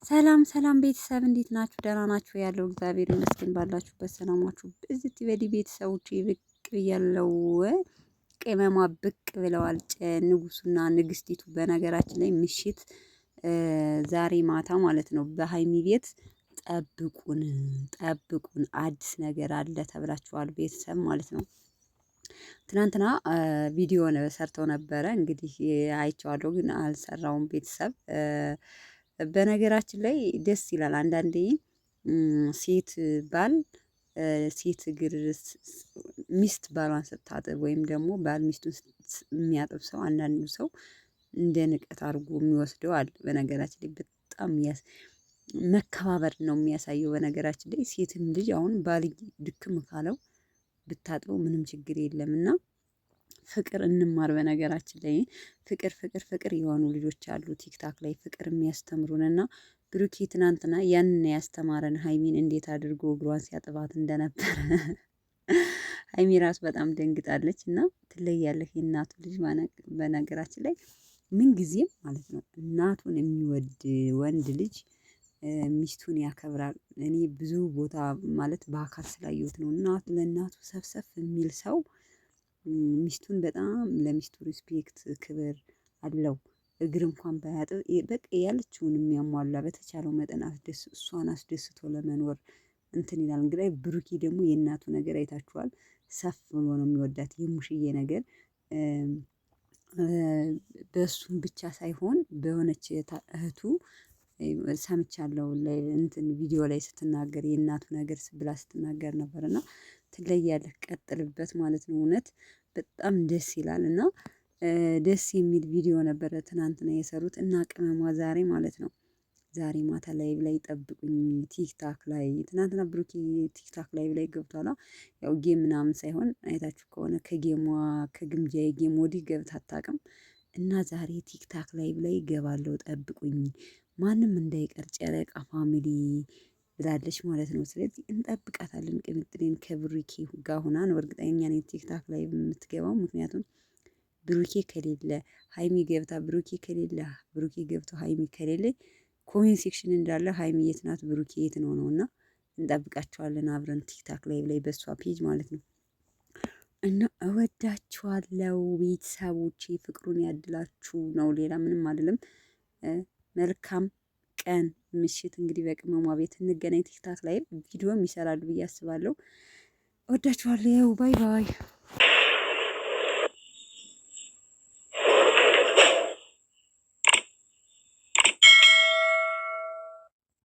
ሰላም ሰላም ቤተሰብ እንዴት ናችሁ? ደህና ናችሁ? ያለው እግዚአብሔር ይመስገን። ባላችሁበት ሰላማችሁ ብዝት ይበል። ቤተሰቦች ብቅ ብያለው። ቅመሟ ብቅ ብለዋል። ንጉሱና ንግስቲቱ በነገራችን ላይ ምሽት ዛሬ ማታ ማለት ነው በሀይሚ ቤት ጠብቁን፣ ጠብቁን አዲስ ነገር አለ ተብላችኋል ቤተሰብ ማለት ነው። ትናንትና ቪዲዮ ሰርተው ነበረ እንግዲህ አይቼዋለሁ፣ ግን አልሰራውም ቤተሰብ። በነገራችን ላይ ደስ ይላል አንዳንዴ ሴት ባል ሴት እግር ሚስት ባሏን ስታጥብ ወይም ደግሞ ባል ሚስቱን የሚያጥብ ሰው አንዳንዱ ሰው እንደ ንቀት አድርጎ የሚወስደው አለ። በነገራችን ላይ በጣም መከባበር ነው የሚያሳየው። በነገራችን ላይ ሴትም ልጅ አሁን ባል ድክም ካለው ብታጥበው ምንም ችግር የለም እና ፍቅር እንማር። በነገራችን ላይ ፍቅር ፍቅር ፍቅር የሆኑ ልጆች አሉ ቲክታክ ላይ ፍቅር የሚያስተምሩን እና ብሩኬ ትናንትና ያንን ያስተማረን ሀይሚን እንዴት አድርጎ እግሯን ሲያጥባት እንደነበረ ሀይሚ ራሱ በጣም ደንግጣለች። እና ትለያለህ የእናቱ ልጅ በነገራችን ላይ ምን ጊዜም ማለት ነው እናቱን የሚወድ ወንድ ልጅ ሚስቱን ያከብራል። እኔ ብዙ ቦታ ማለት በአካል ስላየሁት ነው። እናቱ ለእናቱ ሰፍሰፍ የሚል ሰው ሚስቱን በጣም ለሚስቱ respect ክብር አለው። እግር እንኳን ባያጥብ በቃ ያለችውን የሚያሟላ በተቻለው መጠን እሷን አስደስቶ ለመኖር እንትን ይላል። እንግዲህ ብሩኬ ደግሞ የእናቱ ነገር አይታችኋል። ሰፍ ብሎ ነው የሚወዳት የሙሽዬ ነገር በእሱም ብቻ ሳይሆን በሆነች እህቱ ሰምቻለሁ እንትን ቪዲዮ ላይ ስትናገር የእናቱ ነገር ብላ ስትናገር ነበር። እና ትለያለህ ቀጥልበት ማለት ነው። እውነት በጣም ደስ ይላል እና ደስ የሚል ቪዲዮ ነበረ ትናንትና የሰሩት እና ቅመሟ ዛሬ ማለት ነው። ዛሬ ማታ live ላይ ጠብቁኝ ቲክታክ ላይ ትናንትና ብሩኬ ቲክታክ live ላይ ገብቷል። ያው game ምናምን ሳይሆን አይታችሁ ከሆነ ከ game ሟ ከግምጃዬ game ወዲህ ገብታ አታውቅም። እና ዛሬ ቲክታክ live ላይ እገባለሁ ጠብቁኝ፣ ማንም እንዳይቀር ጨረቃ family ብላለች ማለት ነው። ስለዚህ እንጠብቃታለን ቅምጥሌን ከብሩኬ ጋር ሆና ነው እርግጠኛ ነኝ ቲክታክ ላይ የምትገባው። ምክንያቱም ብሩኬ ከሌለ ሀይሚ ገብታ ብሩኬ ከሌለ ብሩኬ ገብቶ ሀይሚ ከሌለ comment section እንዳለ ሀይሚ የት ናት ብሩኬ የት ነው ነው እና እንጠብቃቸዋለን አብረን ቲክታክ ላይ ላይ በሷ page ማለት ነው። እና እወዳችኋለሁ ቤተሰቦቼ፣ ፍቅሩን ያድላችሁ ነው፣ ሌላ ምንም አይደለም። መልካም ቀን ምሽት። እንግዲህ በቅመሟ ቤት እንገናኝ። ቲክታክ ላይ ቪዲዮም ይሰራሉ ብዬ አስባለሁ። እወዳችኋለሁ። Bye bye።